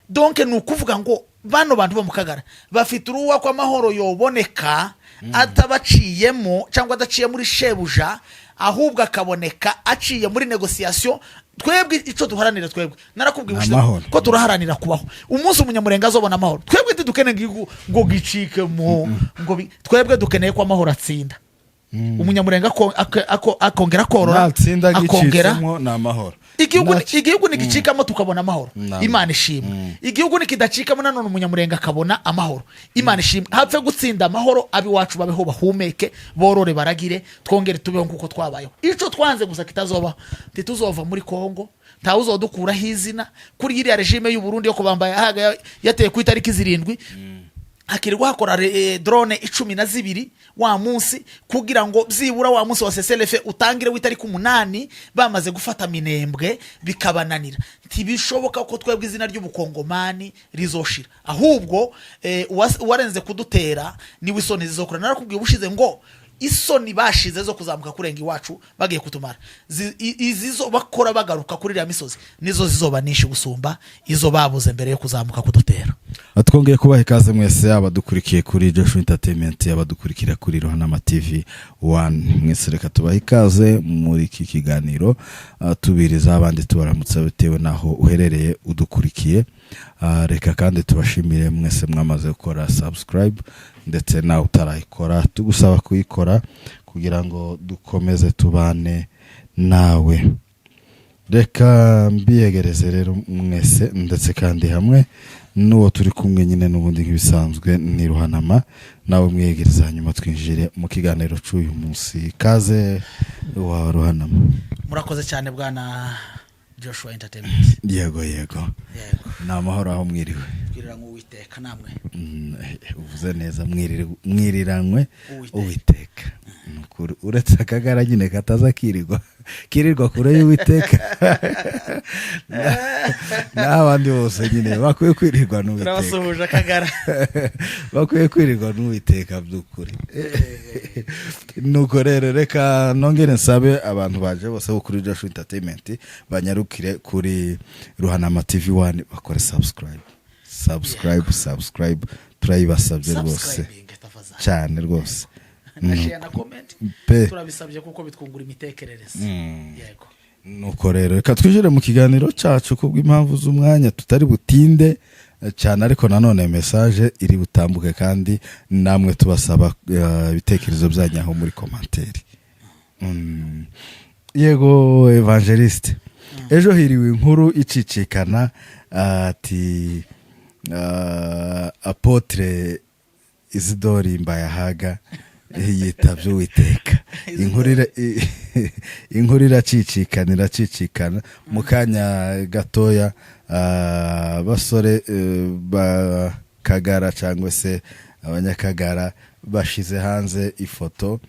Donc ni ukuvuga ngo bano bantu bo mu Kagara bafite uruwa ko amahoro yoboneka atabaciyemo cyangwa adaciye muri shebuja, ahubwo akaboneka aciye muri négociation. Twebwe icyo duharanira, twebwe narakubwiye Ni ubushize amahoro. ko turaharanira kubaho. Umunsi Umunyamurenga azobona amahoro, twebwe ntidukeneye ngo gicikemo ngo twebwe dukeneye ko amahoro atsinda, Umunyamurenga akongera akorora, Natsinda akongera gicitsemo ni amahoro. Igihugu igihugu nigicikamo tukabona amahoro, Imana ishimwe. Igihugu nikidacikamo nanone Umunyamurenga akabona amahoro, Imana ishimwe. Hapfe gutsinda amahoro, ab'iwacu babeho, bahumeke, borore, baragire, twongere tubeho nk'uko twabayeho. Ico twanze gusa kitazobaho, ntituzova muri Kongo, ntawe uzodukuraho izina kuri iriya régime y'u Burundi yo kubamba yahaga yateye ku itariki 7, hakirirwa hakora drone 12 wa munsi, kugira ngo byibura wa munsi wa cessez-le-feu utangire w'itariki 8 bamaze gufata Minembwe, bikabananira. Ntibishoboka ko twebwe izina ry'Ubukongomani rizoshira, ahubwo uwarenze kudutera niwe isoni zizokora. Narakubwiye ubushize ngo isoni bashize zo kuzamuka kurenga iwacu bagiye kutumara, izizo bakora bagaruka kuri iriya misozi nizo zizoba nyinshi gusumba izo babuze mbere yo kuzamuka kudutera. Twongeye kubaha ikaze mwese abadukurikiye kuri Joshua Entertainment, abadukurikira kuri Rohanama TV One, mwese reka tubahe ikaze muri iki kiganiro, tubiriza abandi tubaramutsa bitewe n'aho uherereye udukurikiye. Reka kandi tubashimire mwese mwamaze gukora subscribe, ndetse nawe utarayikora tugusaba kuyikora kugira ngo dukomeze tubane nawe. Reka mbiyegereze rero mwese, ndetse kandi hamwe n'uwo turi kumwe nyine n'ubundi nk'ibisanzwe ni Ruhanama, nawe mwiyegereza, hanyuma twinjire mu kiganiro cy'uyu munsi. Kaze wa Ruhanama. Murakoze cyane, bwana Joshua Entertainment. Yego. Yego. Ni amahoro aho mwiriwe? Twirira nk'Uwiteka, namwe? Uvuze neza, mwiriranywe Uwiteka. Uwiteka. Ni ukuri, uretse Akagara nyine kataza kirirwa kirirwa kure y'Uwiteka, n'abandi bose nyine bakwiye kwirirwa n'Uwiteka. Turabasuhuje Akagara. Bakwiye kwirirwa n'Uwiteka by'ukuri. Nuko rero reka nongere nsabe abantu baje bose bo kuri Joshua Entertainment banyarukire kuri Ruhanama TV One bakore subscribe, subscribe, subscribe, turayibasabye rwose. Subscribing, tafadhali. Cyane rwose. Na share na comment. Pe. Turabisabye kuko bitwungura imitekerereze. Yego. Nuko rero reka twinjire mu kiganiro cyacu kubw'impamvu z'umwanya tutari butinde cyane, ariko nanone message iri butambuke, kandi namwe tubasaba ibitekerezo byanyu aho muri commentaire. Yego évangéliste, ejo hiriwe inkuru icicikana ati apôtre Isidori Mbayahaga yitabye Uwiteka. Inkuru iracicikana, iracicikana mu kanya gatoya. Abasore ba Kagara cyangwa se Abanyakagara bashize hanze ifoto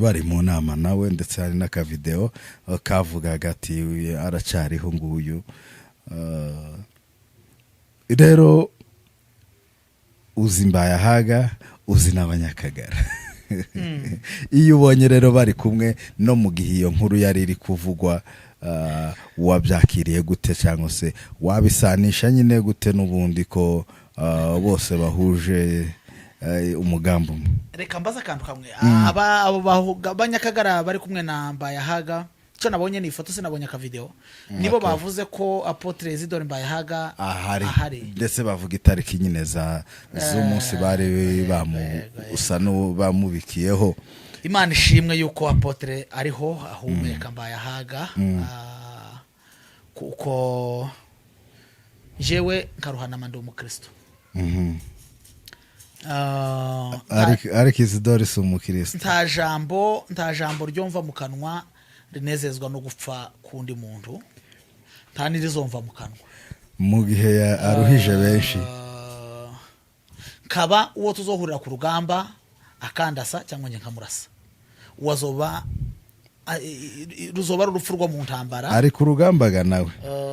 bari mu nama nawe, ndetse hari n'akavideo kavugaga ati "Uyu aracyariho nguyu." Rero uzi Mbayahaga, uzi n'Abanyakagara, iyo ubonye rero bari kumwe no mu gihe iyo nkuru yari iri kuvugwa, wabyakiriye gute cyangwa se wabisanisha nyine gute n'ubundi ko bose bahuje umugambi umwe? Reka mbaze akantu kamwe. Aba abo Banyakagara bari kumwe na Mbayahaga, icyo nabonye ni ifoto, sinabonye akavideo, nibo bavuze ko apôtre Isidore Mbayahaga ahari? Ahari. Ndetse bavuga itariki nyine za z'umunsi bari bamu usa n'ubamubikiyeho. Imana ishimwe yuko apôtre ariho ahumeka, Mbayahaga. Kuko jewe nkaruhanama ndi umukristo. Ariko Isidore si umukristo. Nta jambo ryumva mu kanwa rinezezwa no gupfa k'undi muntu, nta n'irizomva mu kanwa. Mu gihe aruhije benshi. Kaba uwo tuzohurira ku rugamba akandasa cyangwa njye nkamurasa, uwo azoba ruzoba ari urupfu rwo mu ntambara. Ari ku rugamba nawe,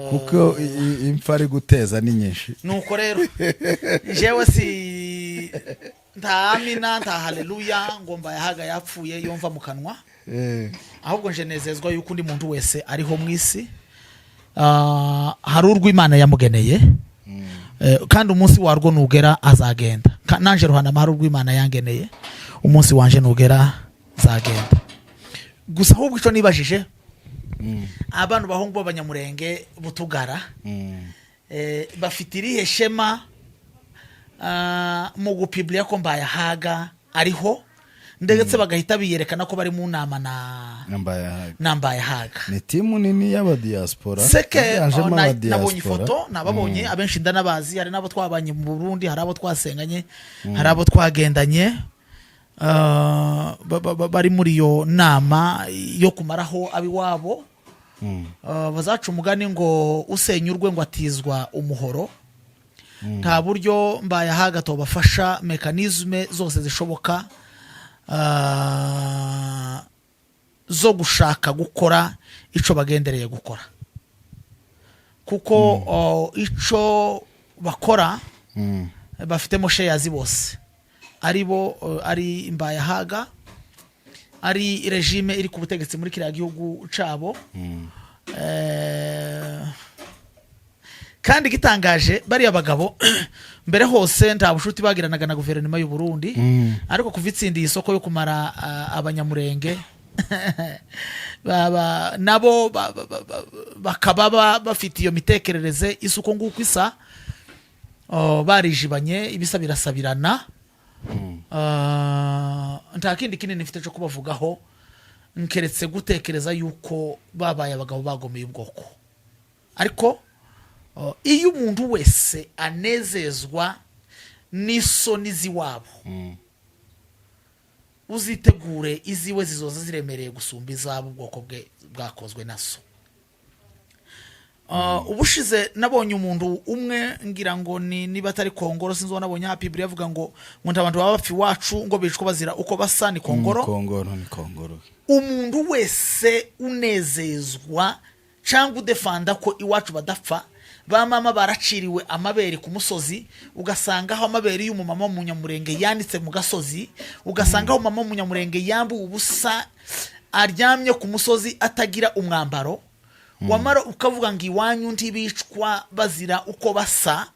kuko impfa ari guteza ni nyinshi. Nuko rero jewe si nta amina, nta haleluya ngo Mbayahaga yapfuye yumva mu kanwa. Ahubwo nje nezezwa yuko undi muntu wese ariho mu isi. Hari urwo Imana yamugeneye. Kandi umunsi warwo nugera azagenda. Nanje Ruhanama hari urwo Imana yangeneye, umunsi wanje nugera nzagenda. Gusa ahubwo icyo nibajije, abantu bahungu b'Abanyamurenge butugara bafite irihe shema mu gupublier ko Mbayahaga ariho, ndetse bagahita biyerekana ko bari mu nama na Mbayahaga? Na Mbayahaga. Ni team nini y'abadiaspora, seke yiganjemo oh, nabonye abadiaspora. ifoto, nababonye abenshi ndanabazi. Hari n'abo twabanye mu Burundi, hari abo twasenganye, hari abo twagendanye, bari muri iyo nama yo kumaraho abiwabo. Bazaca umugani ngo usenya urwe ngo atizwa umuhoro. Nta buryo Mbayahaga tobafasha, mécanismes zose zishoboka zo gushaka gukora ico bagendereye gukora, kuko ico bakora bafitemo shares bose, ari bo, ari Mbayahaga, ari régime iri ku butegetsi muri kiriya gihugu cabo. Kandi igitangaje, bariya bagabo mbere hose nta bushuti bagiranaga na guverinoma y'u Burundi, ariko kuva itsindiye isoko yo kumara Abanyamurenge, nabo bakaba bafite iyo mitekerereze isa uko nguko isa. Oh, barijibanye, ibisa birasabirana. Nta kindi kinini mfite cyo kubavugaho nkeretse gutekereza yuko babaye abagabo bagomeye ubwoko. Ariko iyo umuntu wese anezezwa n'isoni z'iwabo, uzitegure iziwe zizoza ziremereye gusumba izabo ubwoko bwe bwakozwe na so. Ubushize nabonye umuntu umwe, ngira ngo ni niba atari Kongoro, sinzi uwo nabonye happy avuga ngo nta bantu baba bapfa iwacu ngo bicwa bazira uko basa. Ni Kongoro. Kongoro, ni Kongoro. Umuntu wese unezezwa cyangwa udefenda ko iwacu badapfa, ba mama baraciriwe amabere ku musozi, ugasanga aho amabere y'umumama w'Umunyamurenge yanitse mu gasozi, ugasanga aho umumama w'Umunyamurenge yambuwe ubusa aryamye ku musozi atagira umwambaro, wamara ukavuga ngo iwanyu ntibicwa bazira uko basa,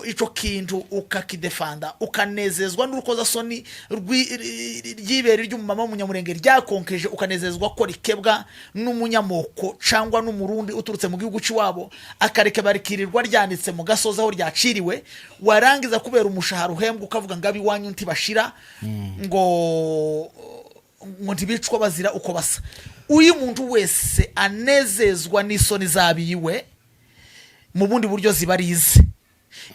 ico kintu ukakidefenda, ukanezezwa n'urukozasoni ry'ibere ry'umumama w'Umunyamurenge ryakonkeje, ukanezezwa ko rikebwa n'umunyamoko cyangwa n'Umurundi uturutse mu gihugu cy'iwabo, akareka barikirirwa ryanitse mu gasozi aho ryaciriwe, warangiza kubera umushahara uhembwa ukavuga ngo ab'iwanyu ntibashira, ngo ntibicwa bazira uko basa. Uyu muntu wese anezezwa n'isoni zabiwe, mu bundi buryo ziba ari ize.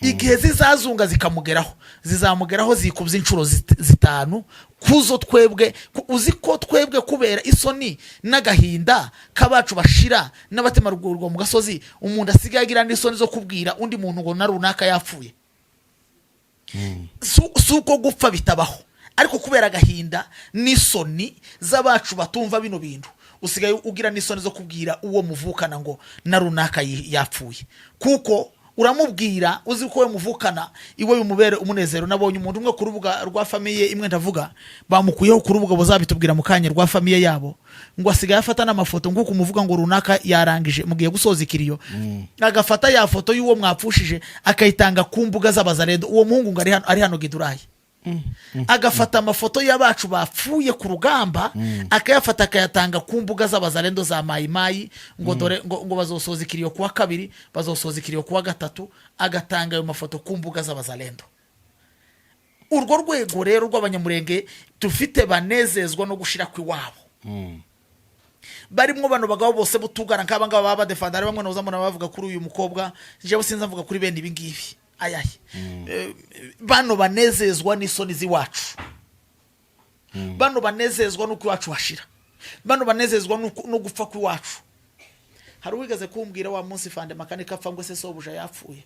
Igihe zizazunga zikamugeraho, zizamugeraho zikubye inshuro 5 kuzo twebwe. Uzi ko twebwe kubera isoni n'agahinda k'abacu bashira n'abatemarugurwa mu gasozi, umuntu asigaye agira n'isoni zo kubwira undi muntu ngo na runaka yapfuye. Si uko gupfa bitabaho, ariko kubera agahinda n'isoni z'abacu batumva bino bintu, usigaye ugira n'isoni zo kubwira uwo muvukana ngo na runaka yapfuye, kuko uramubwira uzi ko we muvukana iwe bimubere umunezero. Nabonye umuntu umwe ku rubuga rwa famille imwe ndavuga, bamukuyeho ku rubuga, buzabitubwira mu kanya, rwa famille yabo, ngo asigaye afata n'amafoto nk'uko umuvuga ngo runaka yarangije, mugiye gusoza ikiriyo, agafata ya foto y'uwo mwapfushije akayitanga ku mbuga z'Abazaredo. Uwo muhungu ngo ari hano Gidurayi, agafata amafoto y'abacu bapfuye ku rugamba, akayafata akayatanga ku mbuga z'Abazarendo za Mayimayi, ngo dore ngo bazosoza ikiriyo kuwa kabiri, bazosoza ikiriyo kuwa gatatu, agatanga ayo mafoto ku mbuga z'Abazarendo. Urwo rwego rero rw'Abanyamurenge dufite banezezwa no gushira kw'iwabo, barimwo bano bagabo bose butugara nk'aba ngaba baba badefenda. Hari bamwe nahoza mbona bavuga kuri uyu mukobwa, jewe sinzi mvuga kuri bene ibi ngibi ayahe. Bano banezezwa n'isoni z'iwacu, bano banezezwa n'uko iwacu hashira, bano banezezwa no gupfa kw'iwacu. Hari uwigeze kumbwira wa munsi fande makanika apfa ngo se sobuja yapfuye.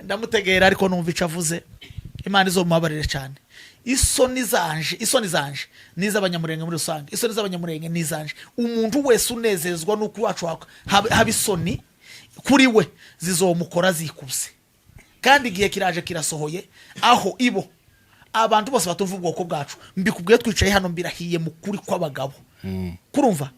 Ndamutegera, ariko numva ico avuze. Imana izomubabarire cyane. Isoni zanje, isoni zanje n'iz'Abanyamurenge muri rusange, isoni z'Abanyamurenge n'izanje. Umuntu wese unezezwa n'uko iwacu haba isoni, kuri we zizomukora zikubye. Kandi igihe kiraje, kirasohoye, aho ibo abantu bose batumva ubwoko bwacu, mbikubwiye twicaye hano, mbirahiye mu kuri kw'abagabo, kurumva.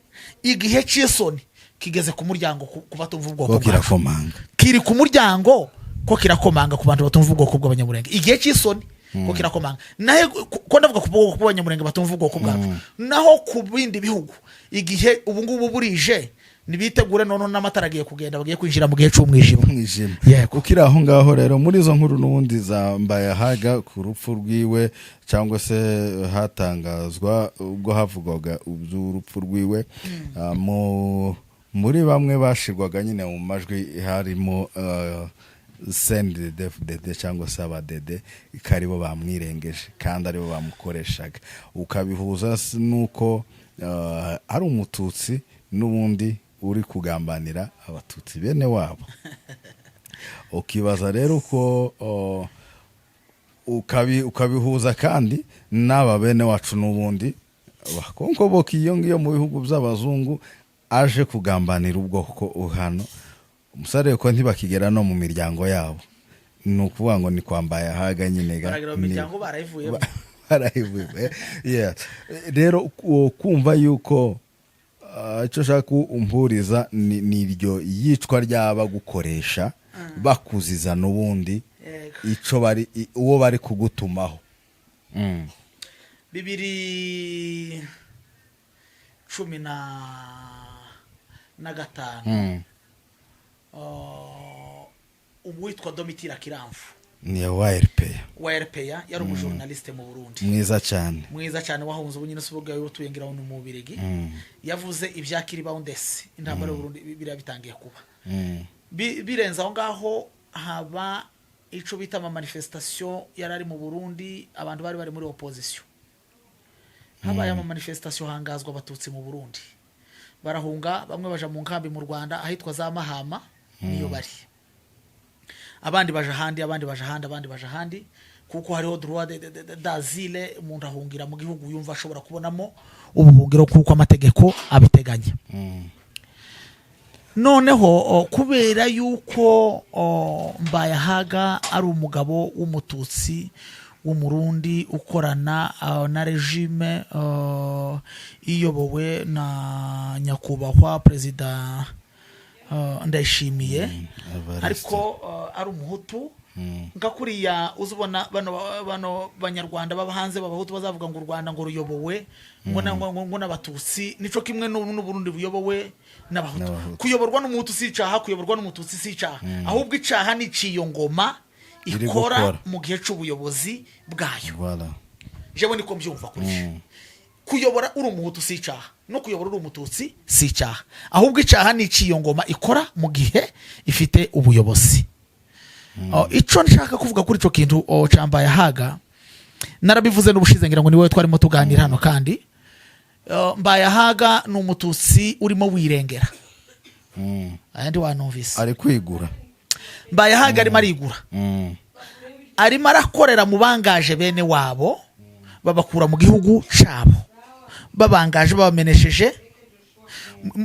Igihe cy'isoni kigeze ku muryango ku batumva ubwoko Ko bwacu. Kirakomanga. Kiri ku muryango, ko kirakomanga ku bantu batumva ubwoko bw'Abanyamurenge. Igihe cy'isoni ko kirakomanga. Naho ko ndavuga ku bwoko bw'Abanyamurenge batumva ubwoko bwacu, naho ku bindi bihugu igihe ubu ngubu burije, nibitegure. Noneho n'amatara agiye kugenda, bagiye kwinjira mu gihe cy'umwijima. Umwijima. Yego. Ukiri aho ngaho rero, muri izo nkuru n'ubundi za Mbayahaga ku rupfu rwiwe, cyangwa se hatangazwa ubwo havugwaga iby'urupfu rwiwe, muri bamwe bashirwaga nyine mu majwi harimo CNDD-FDD cyangwa se abadede, ko aribo bamwirengeje kandi aribo bamukoreshaga, ukabihuza n'uko ari Umututsi n'ubundi uri kugambanira Abatutsi bene wabo. Ukibaza rero uko ukabihuza kandi n'aba bene wacu n'ubundi bakonkoboka iyo ngiyo mu bihugu by'abazungu, aje kugambanira ubwoko hano. Umusare ko ntibakigera no mu miryango yabo, ni ukuvuga ngo ni kwambaye ahaga nyine ga. Baragira mu miryango barayivuyemo. Barayivuye. Yeah. Rero kumva yuko icyo ushaka umpuriza ni iryo yicwa ry'aba gukoresha bakuziza n'ubundi ico bari uwo bari kugutumaho. 2015, uwitwa Domitira Kiramvu Ni wa RPA. Wa RPA, yari umujournaliste mu Burundi. Mwiza cyane. Mwiza cyane, wahunze ubu nyine si ubwo utuye ngira ngo ni mu Bubirigi. Yavuze ibya Kiribawundesi, intambara y'u Burundi biriya bitangiye kuba. Birenze aho ngaho, haba ico bita ama manifestation yari ari mu Burundi, abantu bari bari muri opposition. Habaye ama manifestation, hangazwa Abatutsi mu Burundi, barahunga, bamwe baja mu nkambi mu Rwanda ahitwa za Mahama niyo bari, abandi baja ahandi, abandi baja ahandi, abandi baja ahandi, kuko hariho droit d'asile. Umuntu ahungira mu gihugu yumva ashobora kubonamo ubuhungiro kuko amategeko abiteganya. Noneho kubera yuko Mbayahaga ari umugabo w'Umututsi w'Umurundi ukorana na régime iyobowe na nyakubahwa Perezida Ndayishimiye, Evariste. ariko ari Umuhutu, nka kuriya uzubona bano Banyarwanda baba hanze b'Abahutu bazavuga ngo u Rwanda ngo ruyobowe ngo n'Abatutsi, nico kimwe n'Uburundi buyobowe n'Abahutu. N'Abahutu. Kuyoborwa n'Umuhutu si icaha, kuyoborwa n'Umututsi si icaha, ahubwo icaha ni iciyo ngoma iri ikora gukora. mu gihe c'ubuyobozi bwayo. Voilà. Jewe niko mbyumva. Kuri kuyobora uri Umuhutu si icaha, no kuyobora uri Umututsi si icaha, ahubwo icaha ni iciyo ngoma ikora mu gihe ifite ubuyobozi. Ico nshaka kuvuga kuri ico kintu cambaye ahaga, narabivuze n'ubushize, ngira ngo ni wowe twarimo tuganira hano kandi. Mbayahaga ni Umututsi urimo wirengera. Ayandi wanumvise? Ari kwigura. Mbayahaga arimo arigura, arimo arakorera mu bangaje bene wabo, babakura mu gihugu cabo, babangaje, babamenesheje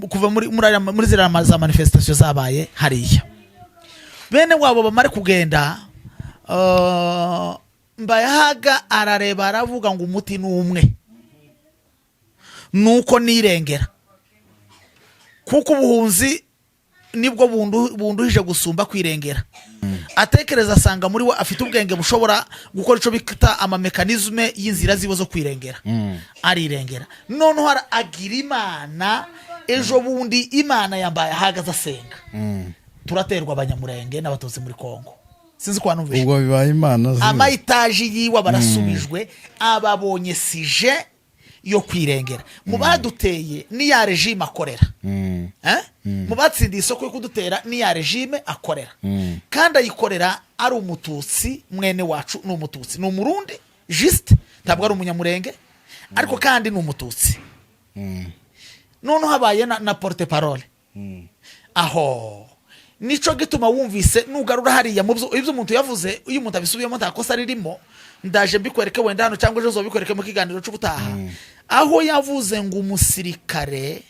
kuva muri ziriya za manifestation zabaye hariya. Bene wabo bamare kugenda, Mbayahaga arareba, aravuga ngo umuti ni umwe, nuko nirengera, kuko ubuhunzi nibwo bunduhije gusumba kwirengera. Atekereza, asanga muri we afite ubwenge bushobora gukora icyo bita ama mécanismes y'inzira ziwe zo kwirengera. Arirengera. Noneho agira Imana, ejo bundi Imana yambaye ahagaze asenga, turaterwa Abanyamurenge n'Abatutsi muri Kongo. Sinzi ko wanumvise. Ubwo bibaye Imana ziwe. Amayitaji yiwe barasubijwe, ababonye sujet yo kwirengera mu baduteye n'iya régime akorera. Eh? Mu batsindiye isoko yo kudutera n'iya régime akorera, kandi ayikorera ari Umututsi mwene wacu. Ni Umututsi, ni Umurundi juste, ntabwo ari Umunyamurenge, ariko kandi ni Umututsi. Noneho habaye na porte parole aho. Nico gituma wumvise nugarura hariya mu byo ibyo umuntu yavuze, iyo umuntu abisubiyemo nta kosa ririmo. Ndaje mbikwereke wenda hano cyangwa ejo nzobikwereke mu kiganiro cy'ubutaha, aho yavuze ngo umusirikare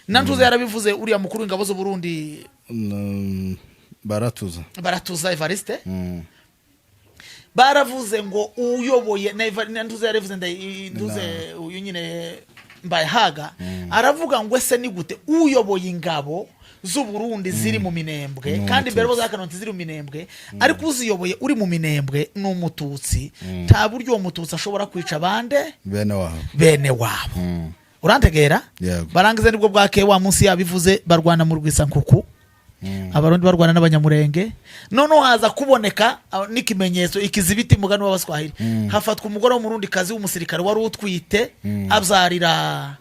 na ntuze yarabivuze, uriya mukuru w'ingabo z'u Burundi. Baratuza. Baratuza Evariste. Baravuze ngo uyoboye na ntuze yarabivuze, ntuze uyu nyine. Mbayahaga aravuga ngo: "Ese ni gute uyoboye ingabo z'u Burundi ziri mu Minembwe?" Ni Kandi mbere bo Umututsi. zakanonti ziri mu Minembwe, ariko uziyoboye uri mu Minembwe ni Umututsi. Nta buryo uwo Mututsi ashobora kwica abande bene wabo. Bene wabo. Urantegera? Yego. Barangiza nibwo bwakeye wa munsi yabivuze, barwana mu Rwisankuku, Abarundi barwana n'Abanyamurenge. Noneho haza kuboneka n'ikimenyetso, ikizibiti, mugani w'Abaswahili. Hafatwa umugore w'Umurundi kazi w'umusirikare wari utwite, abyarira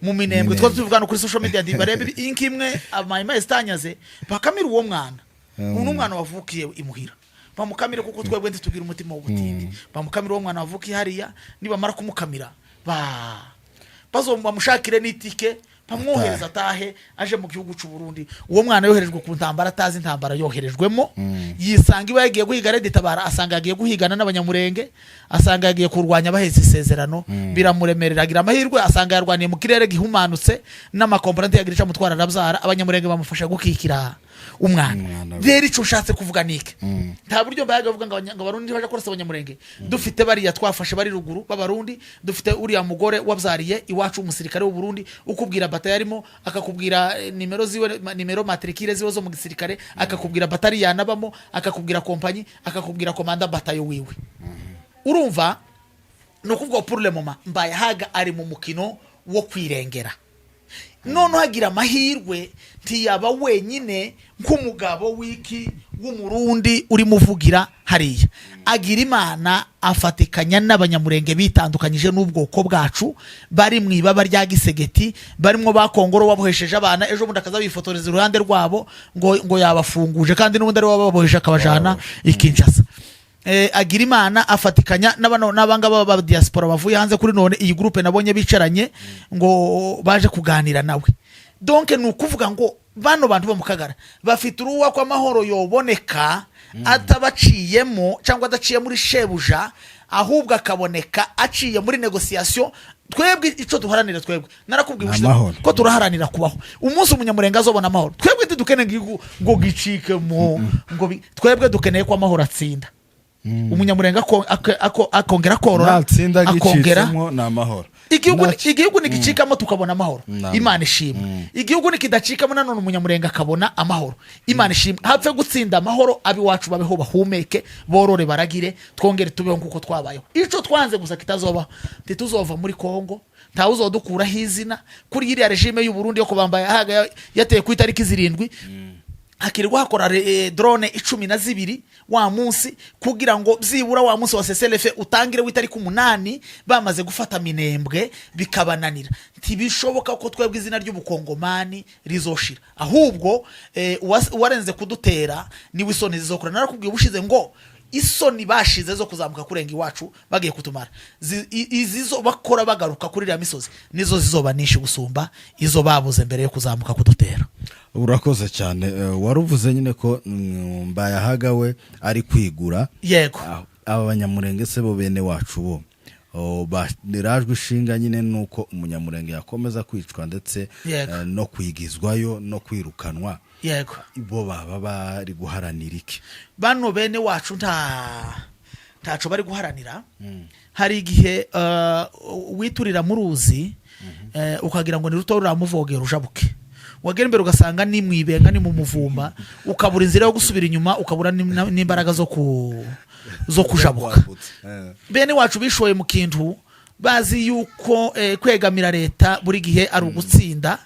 mu Minembwe. Minembwe. Twari tubivuga no kuri social media, nti barebe inka imwe amayimayi zitanyaze, bakamira uwo mwana. Uyu ni umwana wavukiye imuhira, bamukamire, kuko twebwe ntitubwire umutima w'ubutindi. Bamukamire uwo mwana wavukiye hariya. Nibamara kumukamira, ba bazo bamushakire n'itike, bamwohereza atahe aje mu gihugu cy'u Burundi. Uwo mwana yoherejwe ku ntambara atazi intambara yoherejwemo. Yisanga iwe yagiye guhiga RED Tabara, asanga yagiye guhigana n'Abanyamurenge, asanga yagiye kurwanya bahetse isezerano. Biramuremerera. Agira amahirwe asanga yarwaniye mu kirere gihumanutse n'amakomponente, yagira icyo amutwara, arabyara. Abanyamurenge bamufasha gukikira umwana. Umwana we. Rero icyo ushatse kuvuga ni iki? Nta buryo mbayaga bavuga ngo ngo Abarundi baje kurasa Abanyamurenge. Dufite bariya twafashe bari ruguru b'Abarundi, dufite uriya mugore wabyariye iwacu, umusirikare w'u Burundi, ukubwira bata yarimo, akakubwira nimero ziwe, nimero matricule ziwe zo mu gisirikare, akakubwira batari yanabamo, akakubwira kompanyi, akakubwira komanda batayo wiwe. Urumva, ni ukuvuga pour le moment Mbayahaga ari mu mukino wo kwirengera. Noneho agira amahirwe, ntiyaba wenyine nk'umugabo w'iki w'Umurundi urimo uvugira hariya. Agira Imana afatikanya n'Abanyamurenge bitandukanyije n'ubwoko bwacu, bari mu ibaba rya Gisegeti, barimo bakongoro wabohesheje abana, ejo bundi akaza bifotoreza iruhande rwabo ngo yabafunguje, kandi n'ubundi ari we wababoheshe akabajana i Kinshasa. Agira Imana afatikanya n'abangaba ba diaspora bavuye hanze. Kuri none iyi groupe nabonye bicaranye ngo baje kuganira nawe. Donc ni ukuvuga ngo bano bantu bo mu Kagara bafite uruwa ko amahoro yoboneka atabaciyemo cyangwa adaciye muri shebuja, ahubwo akaboneka aciye muri négociation. Twebwe icyo duharanira, twebwe narakubwiye Ni ubushize amahoro. ko turaharanira kubaho. Umunsi Umunyamurenga azobona amahoro, twebwe ntidukeneye ngo gicikemo, ngo twebwe dukeneye ko amahoro atsinda, Umunyamurenga akongera akorora, Natsinda akongera gicitsemo ni amahoro. Igihugu igihugu nigicikamo tukabona amahoro, Imana ishimwe. Igihugu nikidacikamo nanone Umunyamurenga akabona amahoro, Imana ishimwe. Hapfe gutsinda amahoro, ab'iwacu babeho, bahumeke, borore, baragire, twongere tubeho nk'uko twabayeho. Ico twanze gusa kitazobaho, ntituzova muri Kongo, ntawe uzodukuraho izina kuri iriya régime y'u Burundi yo kubamba yahaga yateye ku itariki 7, hakirirwa hakora drone 12 wa munsi, kugira ngo byibura wa munsi wa cessez-le-feu utangire w'itariki 8 bamaze gufata Minembwe, bikabananira. Ntibishoboka ko twebwe izina ry'Ubukongomani rizoshira. Ahubwo uwarenze kudutera niwe isoni zizokora. Narakubwiye ubushize ngo isoni bashize zo kuzamuka kurenga iwacu bagiye kutumara, izizo bakora bagaruka kuri iriya misozi nizo zizoba nyinshi gusumba izo babuze mbere yo kuzamuka kudutera. Urakoze cyane. Wari uvuze nyine ko Mbayahaga we ari kwigura. Yego. Aba Banyamurenge se bo, bene wacu bo, rajwe ishinga nyine nuko Umunyamurenge yakomeza kwicwa ndetse no kwigizwayo no kwirukanwa. Bo baba bari guharanira iki? Bano bene wacu ntaco bari guharanira. Hari igihe witurira mu ruzi, ukagira ngo ni ruto ruramuvogera, ujabuke, wagera imbere ugasanga ni mu ibenga, ni mu muvumba, ukabura inzira yo gusubira inyuma, ukabura n'imbaraga zo kujabuka. Bene wacu bishoye mu kintu bazi yuko kwegamira leta buri gihe ari ugutsinda,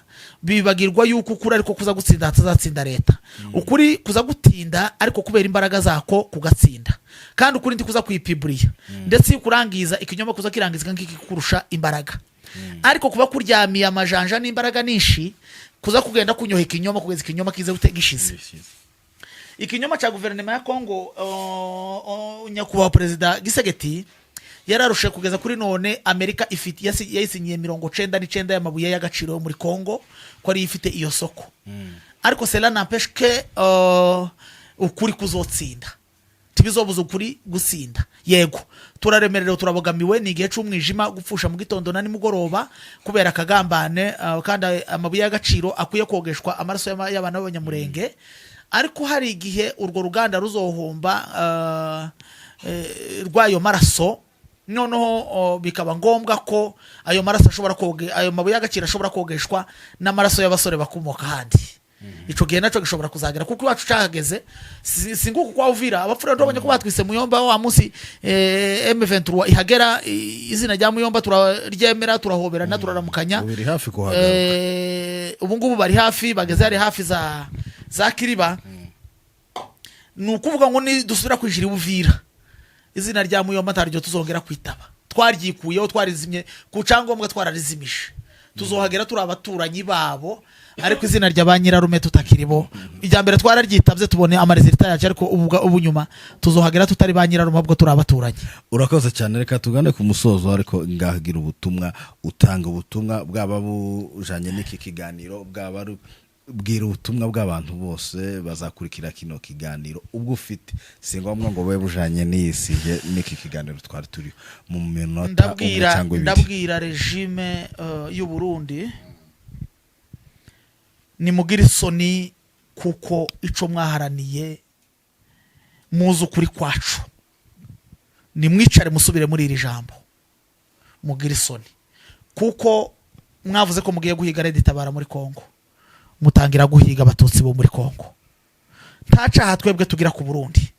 bibagirwa yuko ukuri ariko kuza gutsinda, hatazatsinda leta. Ukuri kuza gutinda, ariko kubera imbaraga zako kugatsinda. Kandi ukuri ndi kuza kwipiburiya, ndetse iyo kurangiza ikinyoma kuza kirangiza nk'ikikurusha imbaraga, ariko kuba kuryamiye amajanja n'imbaraga nyinshi kuza kugenda kunyoha ikinyoma kugeza ikinyoma kize gishize. Ikinyoma cya guverinoma ya Kongo, nyakubahwa Perezida Gisegeti yararushe kugeza kuri none. Amerika ifite yayisinyiye 99 y'amabuye y'agaciro yo muri Kongo, ko ariyo ifite iyo soko. Ariko cela n'empêche que ukuri kuzotsinda, ntibizobuza ukuri gutsinda. Yego, turaremerewe, turabogamiwe, ni igihe c'umwijima, gupfusha mu gitondo na nimugoroba kubera akagambane, kandi amabuye y'agaciro akwiye kogeshwa amaraso y'abana b'Abanyamurenge. Ariko hari igihe urwo ruganda ruzohomba rw'ayo maraso. Noneho bikaba ngombwa ko ayo maraso ashobora koge, ayo mabuye y'agaciro ashobora kogeshwa n'amaraso y'abasore bakomoka ahandi. Ico gihe naco gishobora kuzagera, kuko iwacu cahageze. Si nguku kwa Uvira, abapfura ndabonye ko batwise Muyomba wa munsi M23 ihagera, izina rya Muyomba turaryemera, turahoberana, turaramukanya. Ubu iri hafi kuhagaruka. Ubu ngubu bari hafi, bageze hari hafi za Kiriba. Ni ukuvuga ngo ni dusubira kwinjira i Uvira, izina rya Muyomba ntaryo tuzongera kwitaba. Twaryikuyeho, twarizimye ku cyangombwa, twararizimije. Tuzohagera turi abaturanyi babo, ariko izina rya ba nyirarume tutakiri bo. Irya mbere twararyitabye, tubone ama résultats yacu, ariko ubu nyuma tuzohagera tutari ba nyirarume, ahubwo turi abaturanyi. Urakoze cyane. Reka tugane ku musozo, ariko ngagira ubutumwa utanga, ubutumwa bwaba bujanye n'iki kiganiro, bwaba ari bwira ubutumwa bw'abantu bose bazakurikira kino kiganiro, ubwo ufite. Si ngombwa ngo bube bujanye n'iyi sujet, n'iki kiganiro twari turiho, mu minota umwe Ndabwira cyangwa ibiri. Ndabwira régime y'u Burundi: nimugire isoni, kuko ico mwaharaniye muzi ukuri kwacu. Nimwicare musubire muri iri jambo, mugire isoni, kuko mwavuze ko mugiye guhiga RED Tabara muri Kongo, mutangira guhiga Abatutsi bo muri Kongo. Nta caha twebwe tugira ku Burundi,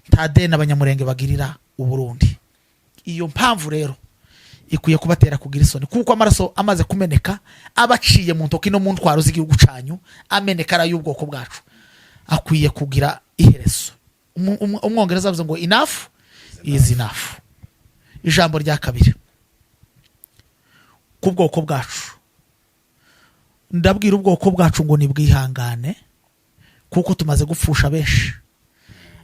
nta deni Abanyamurenge bagirira Uburundi. Iyo mpamvu rero ikwiye kubatera kugira isoni, kuko amaraso amaze kumeneka, aba aciye mu ntoki no mu ntwaro z'igihugu canyu, ameneka ari ay'ubwoko bwacu, akwiye kugira iherezo. Umwongereza avuze ngo "Enough is enough." Ijambo rya kabiri ku bwoko bwacu, ndabwira ubwoko bwacu ngo nibwihangane, kuko tumaze gupfusha benshi.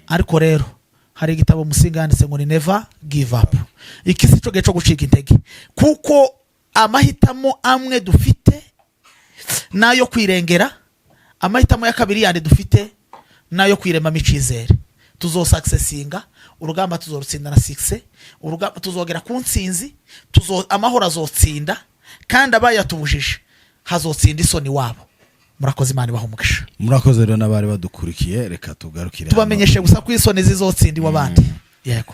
Ariko rero hari igitabo Musinga yanditse ngo ni "Never Give Up". Iki si cyo gihe cyo gucika intege, kuko amahitamo amwe dufite n'ayo kwirengera, amahitamo ya kabiri yandi dufite n'ayo kwiremamo icyizere. Tuzosuccessinga urugamba, tuzorutsinda na succès urugamba, tuzogera ku ntsinzi, amahoro azotsinda, kandi abayatubujije hazotsinda isoni wabo. Murakoze, Imana ibaha umugisha. Murakoze rero n'abari badukurikiye, reka tugarukire hano. Tubamenyeshe gusa ko isoni zizotsinda iw'abandi, yego.